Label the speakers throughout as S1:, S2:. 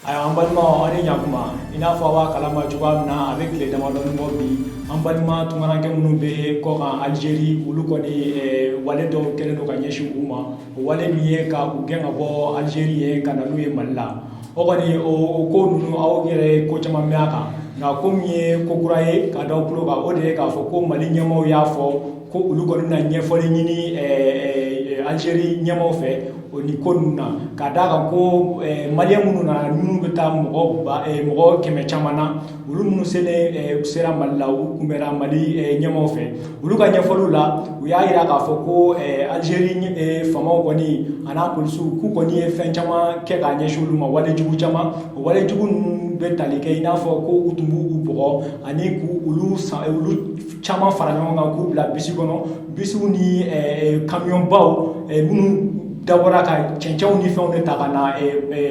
S1: Ayiwa, an balimaw, aw ni ɲakuma. I n'a fɔ aw b'a kalama cogoya min na, a bɛ tile damadɔni bɔ bi, an balima tunkaranke minnu bɛ kɔkan Alizeri, olu kɔni, wale dɔw kɛlen don ka ɲɛsin u ma. O wale min ye ka u gɛn ka bɔ Alizeri ye ka na n'u ye Mali la, o kɔni, o ko ninnu, aw yɛrɛ ye ko caman mɛn a kan. Nka ko min ye ko kura ye ka da aw tulo kan, o de ye k'a fɔ ko Mali ɲɛmaaw y'a fɔ ko olu kɔni bɛna ɲɛfɔli ɲini Alizeri ɲɛmaaw fɛ o ni ko ninnu na, ka d'a kan ko Maliyɛn minnu nana, minnu bɛ taa mɔgɔ ba mɔgɔ 100 caman na, olu minnu selen sera Mali la, u kunbɛnna Mali ɲɛmaaw fɛ. Olu ka ɲɛfɔliw la, u y'a jira k'a fɔ ko Alizeri faamaw kɔni a n'a polisiw, k'u kɔni ye fɛn caman kɛ k'a ɲɛsin olu ma, walejugu caman. O walejugu ninnu bɛ tali kɛ i n'a fɔ ko u tun b'u bugɔ ani k'u olu olu caman fara ɲɔgɔn kan k'u bila bisi kɔnɔ, bisiw ni kamiyɔnbaw minnu dabɔra ka cɛncɛnw ni fɛnw de ta ka na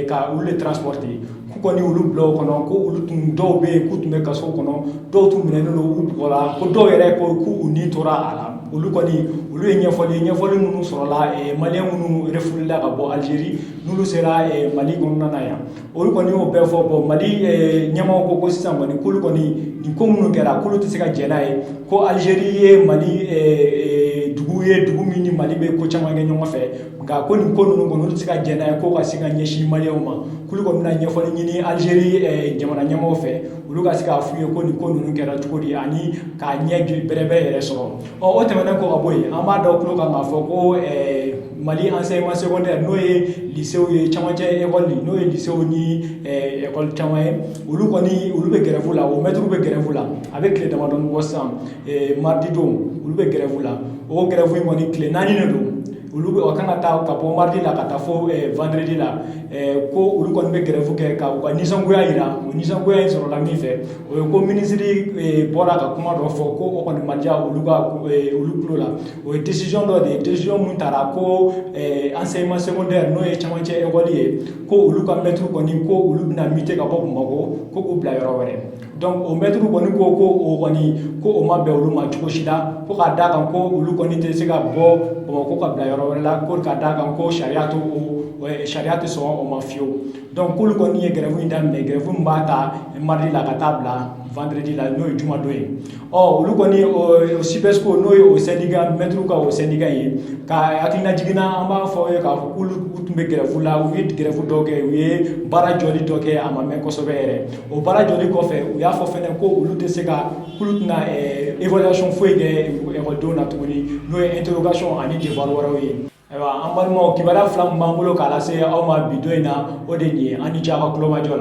S1: ka olu de transporter, k'u kɔni olu bila o kɔnɔ. Ko olu tun dɔw bɛ yen k'u tun bɛ kaso kɔnɔ, dɔw tun minɛnen don, u bugɔla, ko dɔw yɛrɛ ko k'u ni tora a la. Olu kɔni, olu ye ɲɛfɔli ɲɛfɔli minnu sɔrɔla Maliyɛn minnu refoulé ka bɔ Alizeri, n'olu sera Mali kɔnɔna na yan, olu kɔni y'o bɛɛ fɔ. Bɔn, Mali ɲɛmaaw ko sisan kɔni, k'olu kɔni, nin ko minnu kɛra, k'olu tɛ se ka jɛn n'a ye, ko Alizeri ye Mali dugu ye, dugu min ni Mali bɛ ko caman kɛ ɲɔgɔn fɛ, nka ko nin ko ninnu kɔni, olu tɛ se ka jɛn n'a ye ko ka se ka ɲɛsin Maliyɛnw ma. K'olu kɔni bɛna ɲɛfɔli ɲini Alizeri jamana ɲɛmaaw fɛ, olu ka se k'a f'u ye ko nin ko ninnu kɛra cogo di, ani k'a ɲɛ bɛrɛbɛrɛ yɛrɛ sɔrɔ. Ɔ, o tɛmɛnen kɔ ka bɔ yen, an b'a da tulo kan k'a fɔ ko Mali enseignement secondaire, n'o ye lycée ye, camancɛ école, n'o ye lycée ni école caman ye, olu kɔni, olu bɛ grève la. O mɛtiriw bɛ grève la, a bɛ tile damadɔni bɔ sisan. Mardi don, olu bɛ grève la. O grève in kɔni, tile 4 de don. Olu bɛ o kan ka taa ka bɔ mardi la ka taa fo vendredi la, ko olu kɔni bɛ grève kɛ ka u ka nisɔngoya jira. O nisɔngoya in sɔrɔla min fɛ, o ye ko minisiri bɔra ka kuma dɔ fɔ ko o kɔni ma diya olu ka olu tulo la. O ye décision dɔ de ye, décision mun taara ko enseignement secondaire, n'o ye camancɛ école ye, ko olu ka mɛtiriw kɔni, ko olu bɛna muter ka bɔ Bamakɔ, ko k'u bila yɔrɔ wɛrɛ. Donc o mɛtiriw kɔni ko o kɔni, ko o ma bɛn olu ma cogo si la, ko k'a d'a kan ko olu kɔni tɛ se ka bɔ Bamakɔ ka bila yɔrɔ wɛrɛ la, ko k'a d'a kan ko sariya t'o o sariya tɛ sɔn o ma fiyewu. Donc k'olu kɔni ye grève in daminɛ, grève min b'a ta mardi la ka taa bila vendredi la, n'o ye jumadon ye. Ɔ, olu kɔni, o SYPESCO, n'o ye o syndicat, mɛtiriw ka o syndicat ye, ka hakilina jiginna, an b'a fɔ aw ye k'a fɔ k'olu tun bɛ grève la. U ye grève dɔw kɛ, u ye baara jɔli dɔ kɛ, a ma mɛn kosɛbɛ yɛrɛ. O baara jɔli kɔfɛ, u y'a fɔ fɛnɛ ko olu tɛ se ka, k'olu tɛna évaluation foyi kɛ ekɔlidenw na tuguni, n'o ye interrogation ani devoir wɛrɛw ye. Ayiwa, an balimaw, kibaruya fila min b'an bolo k'a lase aw ma bi don in na, o de nin ye. An ni ce aw ka kulomajɔ la.